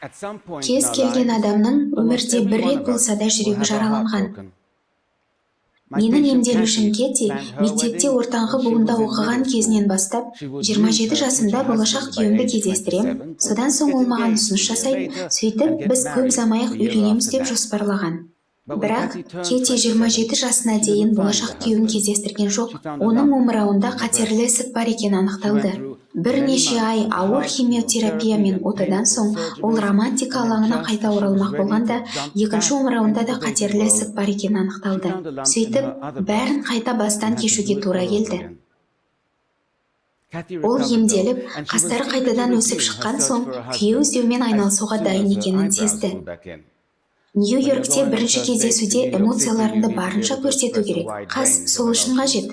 Кез келген адамның өмірде бір рет болса да жүрегі жараланған. Менің емделушім Кети мектепте ортаңғы буында оқыған кезінен бастап, 27 жасымда болашақ күйеуімді кездестірем, содан соң ол маған ұсыныс жасайды, сөйтіп біз көп ұзамай-ақ үйленеміз деп жоспарлаған. Бірақ Кети 27 жасына дейін болашақ күйеуін кездестірген жоқ. Оның омырауында қатерлі ісік бар екені анықталды. Бірнеше ай ауыр химиотерапия мен отадан соң ол романтика алаңына қайта оралмақ болғанда, екінші омырауында да қатерлі ісік бар екені анықталды. Сөйтіп, бәрін қайта бастан кешуге тура келді. Ол емделіп, қастары қайтадан өсіп шыққан соң, күйеу іздеумен айналысуға дайын екенін сезді. Нью-Йоркте бірінші кездесуде эмоцияларыңды барынша көрсету керек. Қас сол үшін қажет.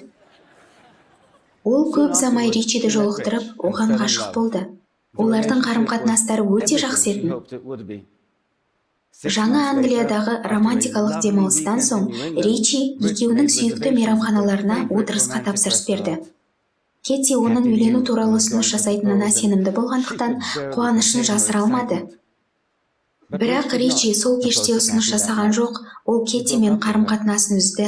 Ол көп ұзамай Ричиді жолықтырып, оған ғашық болды. Олардың қарым-қатынастары өте жақсы етін. Жаңа Англиядағы романтикалық демалыстан соң Ричи екеуінің сүйікті мейрамханаларына отырысқа тапсырыс берді. Кети оның үйлену туралы ұсыныс жасайтынына сенімді болғандықтан, қуанышын жасыра алмады. Бірақ Ричи сол кеште ұсыныс жасаған жоқ, ол Кетимен қарым-қатынасын үзді.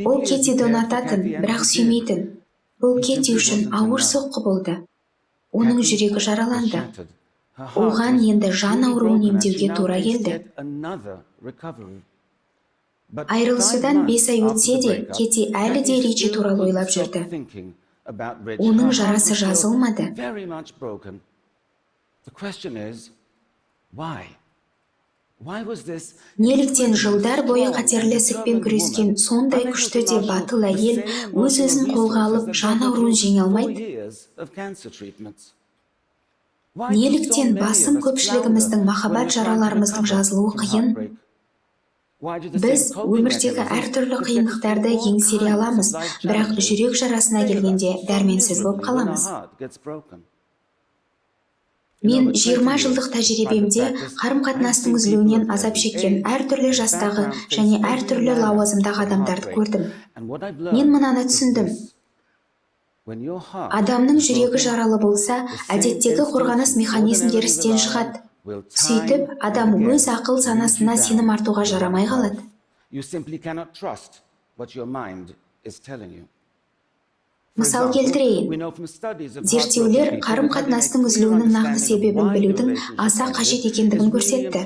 Ол Кетиді ұнататын, бірақ сүймейтін. Бұл Кети үшін ауыр соққы болды. Оның жүрегі жараланды. Оған енді жан ауруын емдеуге тура келді. Айырылысудан 5 ай өтсе де, Кети әлі де Ричи туралы ойлап жүрді. Оның жарасы жазылмады. The question is, why? Why was this Неліктен жылдар бойы қатерлі ісікпен күрескен сондай күшті де батыл әйел өз-өзін қолға алып, жан ауруын жеңе алмайды? Неліктен басым көпшілігіміздің махаббат жараларымыздың жазылуы қиын? Біз өмірдегі әртүрлі қиындықтарды еңсере аламыз, бірақ жүрек жарасына келгенде дәрменсіз болып қаламыз. Мен 20 жылдық тәжірибемде қарым-қатынастың үзілуінен азап шеккен әртүрлі жастағы және әртүрлі лауазымдағы адамдарды көрдім. Мен мынаны түсіндім. Адамның жүрегі жаралы болса, әдеттегі қорғаныс механизмдері істен шығады. Сөйтіп, адам өз ақыл санасына сенім артуға жарамай қалады. You simply cannot trust what your mind is telling you. Мысал келтірейін. Зерттеулер қарым-қатынастың үзілуінің нақты себебін білудің аса қажет екендігін көрсетті.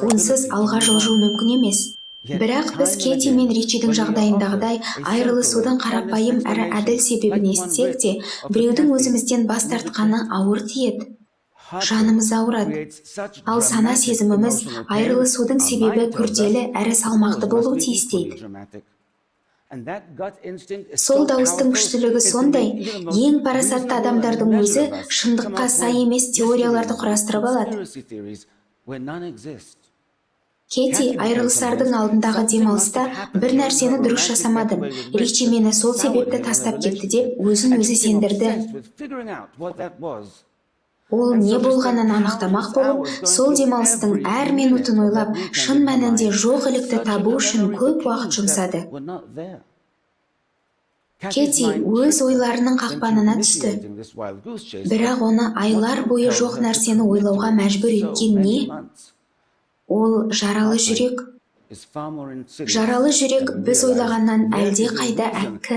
Онсыз алға жылжу мүмкін емес. Бірақ біз Кети мен Ричидің жағдайындағыдай айырылысудың қарапайым әрі әділ себебін естісек те, біреудің өзімізден бас тартқаны ауыр тиеді. Жанымыз ауырады. Ал сана сезіміміз айырылысудың себебі күрделі әрі салмақты болуы тиіс дейді. Сол дауыстың күштілігі сондай, ең парасатты адамдардың өзі шындыққа сай емес теорияларды құрастырып алады. Кети айырылысардың алдындағы демалыста бір нәрсені дұрыс жасамадым, Ричи мені сол себепті тастап кетті деп өзін өзі сендірді. Ол не болғанын анықтамақ болып, сол демалыстың әр минутын ойлап, шын мәнінде жоқ ілікті табу үшін көп уақыт жұмсады. Кети өз ойларының қақпанына түсті. Бірақ оны айлар бойы жоқ нәрсені ойлауға мәжбүр еткен не? Ол жаралы жүрек. Жаралы жүрек біз ойлағаннан әлде қайда әккі.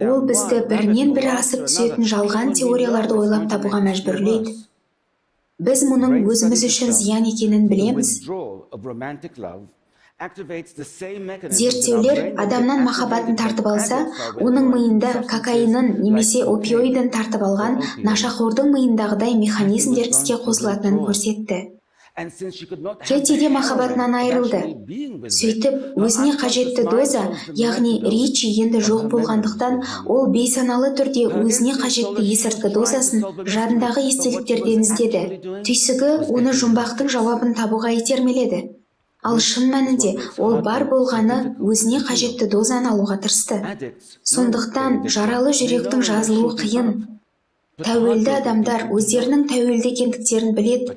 Ол бізді бірінен бірі асып түсетін жалған теорияларды ойлап табуға мәжбүрлейді. Біз мұның өзіміз үшін зиян екенін білеміз. Зерттеулер адамнан махаббатын тартып алса, оның миында кокаинын немесе опиоидын тартып алған нашақордың миындағыдай механизмдер іске қосылатынын көрсетті. Кети де махаббатынан айырылды. Сөйтіп, өзіне қажетті доза, яғни Ричи енді жоқ болғандықтан, ол бейсаналы түрде өзіне қажетті есірткі дозасын жадындағы естеліктерден іздеді. Түйсігі оны жұмбақтың жауабын табуға итермеледі. Ал шын мәнінде ол бар болғаны өзіне қажетті дозаны алуға тырысты. Сондықтан жаралы жүректің жазылуы қиын. Тәуелді адамдар өздерінің тәуелді екендіктерін біледі.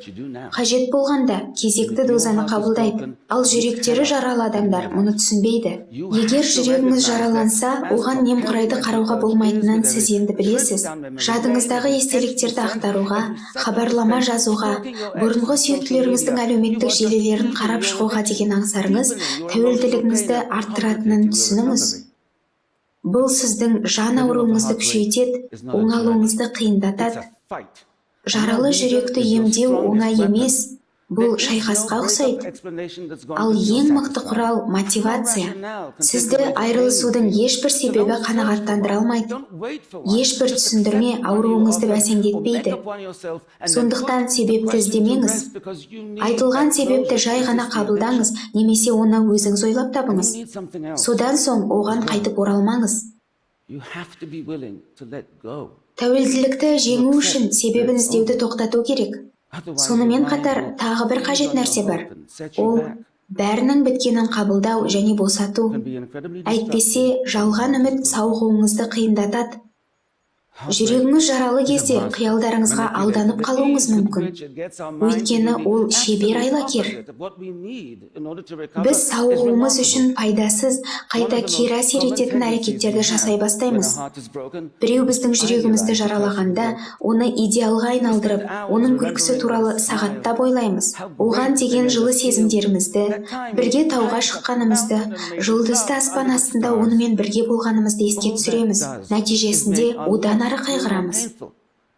Қажет болғанда кезекті дозаны қабылдайды. Ал жүректері жаралы адамдар мұны түсінбейді. Егер жүрегіңіз жараланса, оған немқұрайды қарауға болмайтынын сіз енді білесіз. Жадыңыздағы естеліктерді ақтаруға, хабарлама жазуға, бұрынғы сүйіктілеріңіздің әлеуметтік желілерін қарап шығуға деген аңсарыңыз тәуелділігіңізді арттыратынын түсініңіз. Бұл сіздің жан ауруыңызды күшейтеді, оңалуыңызды қиындатады. Жаралы жүректі емдеу оңай емес, бұл шайқасқа ұқсайды. Ал ең мықты құрал – мотивация. Сізді айырылысудың ешбір себебі қанағаттандыра алмайды. Ешбір түсіндірме ауруыңызды бәсеңдетпейді. Сондықтан себепті іздемеңіз. Айтылған себепті жай ғана қабылдаңыз немесе оны өзіңіз ойлап табыңыз. Содан соң оған қайтып оралмаңыз. Тәуелділікті жеңу үшін себебін іздеуді тоқтату керек. Сонымен қатар тағы бір қажет нәрсе бар. Ол бәрінің біткенін қабылдау және босату. Әйтпесе, жалған үміт сауығуыңызды қиындатады. Жүрегіңіз жаралы кезде қиялдарыңызға алданып қалуыңыз мүмкін. Өйткені ол шебер айлакер. Біз сауығуымыз үшін пайдасыз, қайта кері әсер ететін әрекеттерді жасай бастаймыз. Біреу біздің жүрегімізді жаралағанда, оны идеалға айналдырып, оның күлкісі туралы сағаттап ойлаймыз. Оған деген жылы сезімдерімізді, бірге тауға шыққанымызды, жұлдызды аспан астында онымен бірге болғанымызды еске түсіреміз. Нәтижесінде одан ары қайғырамыз.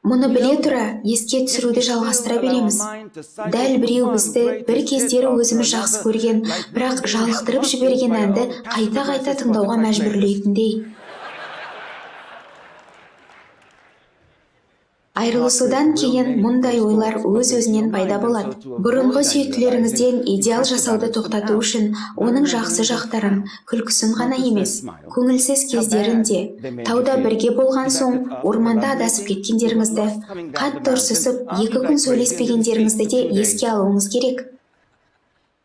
Мұны біле тұра, еске түсіруді жалғастыра береміз. Дәл біреу бізді бір кездері өзіміз жақсы көрген, бірақ жалықтырып жіберген әнді қайта-қайта тыңдауға мәжбүрлейтіндей. Айырылысудан кейін мұндай ойлар өз-өзінен пайда болады. Бұрынғы сүйіктілеріңізден идеал жасауды тоқтату үшін оның жақсы жақтарын, күлкісін ғана емес, көңілсіз кездерін де, тауда бірге болған соң орманда адасып кеткендеріңізді, қатты ұрсысып, 2 күн сөйлеспегендеріңізді де еске алуыңыз керек.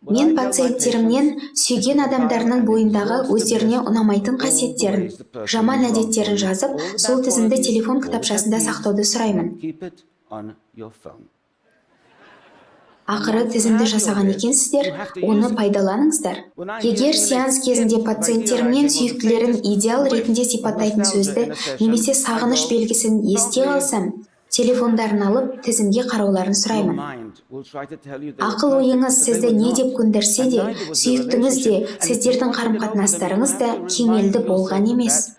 Мен пациенттерімнен сүйген адамдарының бойындағы өздеріне ұнамайтын қасиеттерін, жаман әдеттерін жазып, сол тізімді телефон кітапшасында сақтауды сұраймын. Ақыры тізімді жасаған екенсіздер, оны пайдаланыңыздар. Егер сеанс кезінде пациенттерімнен сүйіктілерін идеал ретінде сипаттайтын сөзді немесе сағыныш белгісін есте қалсам, телефондарын алып, тізімге қарауларын сұраймын. Ақыл ойыңыз сізді не деп көндірсе де, сүйіктіңіз де, сіздердің қарым-қатынастарыңыз да кемелді болған емес.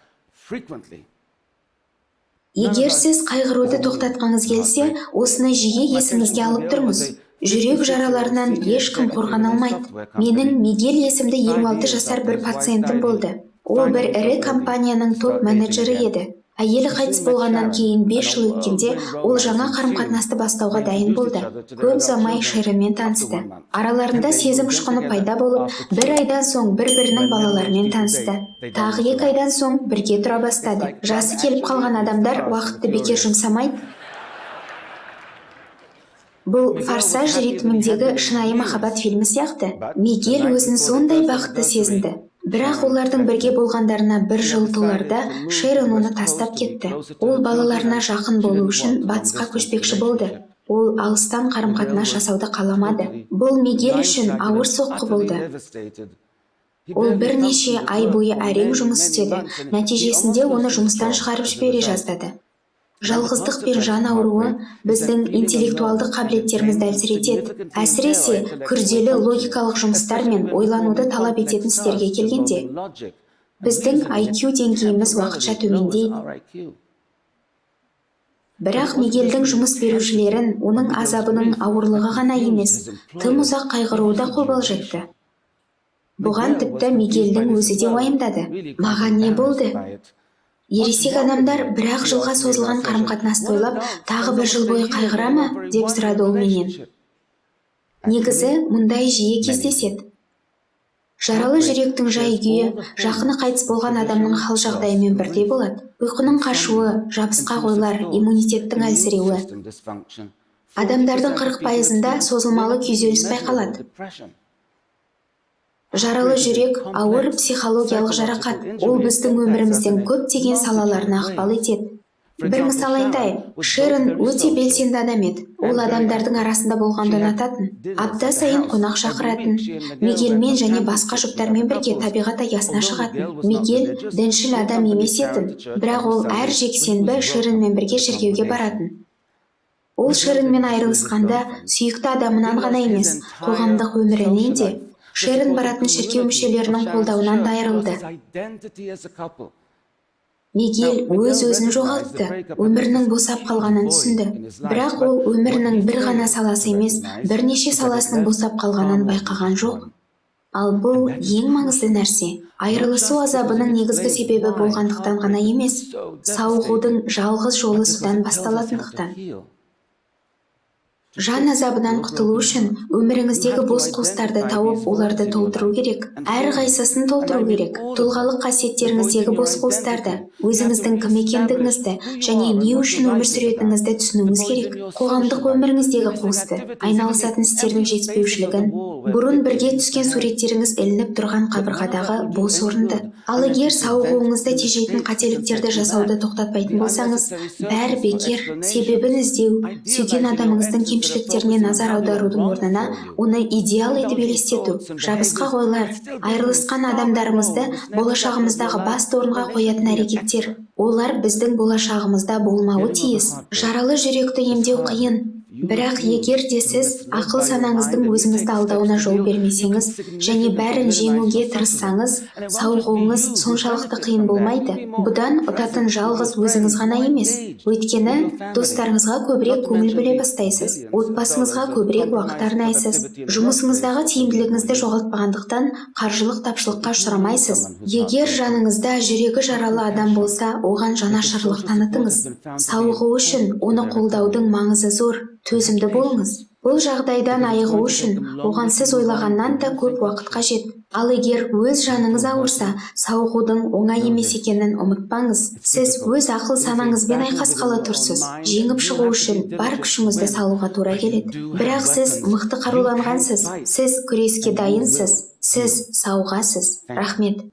Егер сіз қайғыруды тоқтатқыңыз келсе, осыны жиі есіңізге алып тұрыңыз. Жүрек жараларынан ешкім қорғана алмайды. Менің Мигель есімді 56 жасар бір пациентім болды. Ол бір ірі компанияның топ-менеджері еді. Әйелі қайтыс болғаннан кейін 5 жыл өткенде ол жаңа қарым-қатынасты бастауға дайын болды. Көп ұзамай Шеронмен танысты. Араларында сезім ұшқыны пайда болып, бір айдан соң бір-бірінің балаларымен танысты. Тағы 2 айдан соң бірге тұра бастады. Жасы келіп қалған адамдар уақытты бекер жұмсамайды. Бұл «Форсаж» ритміндегі шынайы махаббат фильмі сияқты. Мигель өзін сондай бақытты сезінді. Бірақ олардың бірге болғандарына 1 жыл толарда Шерон оны тастап кетті. Ол балаларына жақын болу үшін батысқа көшпекші болды. Ол алыстан қарым-қатынас жасауды қаламады. Бұл Мигель үшін ауыр соққы болды. Ол бірнеше ай бойы әрең жұмыс істеді. Нәтижесінде оны жұмыстан шығарып жібере жаздады. Жалғыздық пен жан ауруы біздің интеллектуалдық қабілеттерімізді әлсіретеді. Әсіресе күрделі логикалық жұмыстар мен ойлануды талап ететін істерге келгенде, біздің IQ деңгейіміз уақытша төмендейді. Бірақ Мигельдің жұмыс берушілерін оның азабының ауырлығы ғана емес, тым ұзақ қайғыруы да қобалжытты. Бұған тіпті Мигельдің өзі де уайымдады. Маған не болды? Ересек адамдар бір-ақ жылға созылған қарым-қатынасты ойлап, тағы 1 жыл бойы қайғыра ма, деп сұрады ол менен. Негізі, мұндай жиі кездеседі. Жаралы жүректің жай-күйі жақыны қайтыс болған адамның хал-жағдайымен бірдей болады. Ұйқының қашуы, жабысқақ ойлар, иммунитеттің әлсіреуі. Адамдардың 40%-ында созылмалы күйзеліс байқалады. Жаралы жүрек ауыр психологиялық жарақат. Ол біздің өміріміздің көптеген салаларына ықпал етеді. Бір мысал айтайын. Шерон өте белсенді адам еді. Ол адамдардың арасында болғанды ұнататын. Апта сайын қонақ шақыратын. Мигельмен және басқа жұптармен бірге табиғат аясына шығатын. Мигель діншіл адам емес етін, бірақ ол әр жексенбі Шеронмен бірге шіркеуге баратын. Ол Шеронмен айырылысқанда сүйікті адамынан ғана емес, қоғамдық өмірінен де, Шерон баратын шіркеу мүшелерінің қолдауынан да айырылды. Мигель өз-өзін жоғалтты, өмірінің босап қалғанын түсінді. Бірақ ол өмірінің бір ғана саласы емес, бірнеше саласының босап қалғанын байқаған жоқ. Ал бұл ең маңызды нәрсе. Айырылысу азабының негізгі себебі болғандықтан ғана емес, сауығудың жалғыз жолы содан басталатындықтан. Жан азабынан құтылу үшін өміріңіздегі бос қуыстарды тауып, оларды толтыру керек. Әрқайсысын толтыру керек. Тұлғалық қасиеттеріңіздегі бос қуыстарды, өзіңіздің кім екендігіңізді және не үшін өмір сүретініңізді түсінуіңіз керек. Қоғамдық өміріңіздегі қуысты, айналысатын істердің жетіспеушілігін, бұрын бірге түскен суреттеріңіз ілініп тұрған қабырғадағы бос орынды. Ал егер сауығуыңызды тежейтін қателіктерді жасауды тоқтатпайтын болсаңыз, бәрі бекер. Себебін іздеу, сүйген адамыңыздың кемшіліктеріне назар аударудың орнына оны идеал етіп елестету, жабысқақ ойлар, айырылысқан адамдарымызды болашағымыздағы басты орынға қоятын әрекеттер, олар біздің болашағымызда болмауы тиіс. Жаралы жүректі емдеу қиын. Бірақ егер де сіз ақыл санаңыздың өзіңізді алдауына жол бермесеңіз және бәрін жеңуге тырыссаңыз, сауығуыңыз соншалықты қиын болмайды. Бұдан ұтатын жалғыз өзіңіз ғана емес. Өйткені достарыңызға көбірек көңіл бөле бастайсыз, отбасыңызға көбірек уақыт арнайсыз, жұмысыңыздағы тиімділігіңізді жоғалтпағандықтан қаржылық тапшылыққа ұшырамайсыз. Егер жаныңызда жүрегі жаралы адам болса, оған жанашырлық танытыңыз. Сауығу үшін оны қолдаудың маңызы зор. Төзімді болыңыз. Бұл жағдайдан айығу үшін оған сіз ойлағаннан да көп уақыт қажет. Ал егер өз жаныңыз ауырса, сауығудың оңай емес екенін ұмытпаңыз. Сіз өз ақыл санаңызбен айқасқалы тұрсыз. Жеңіп шығу үшін бар күшіңізді салуға тура келеді. Бірақ сіз мықты қаруланғансыз. Сіз күреске дайынсыз. Сіз сауығасыз. Рахмет.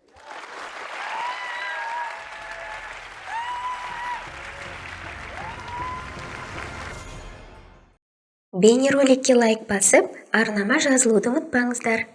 Бейнероликке лайк басып, арнама жазылуды ұмытпаңыздар.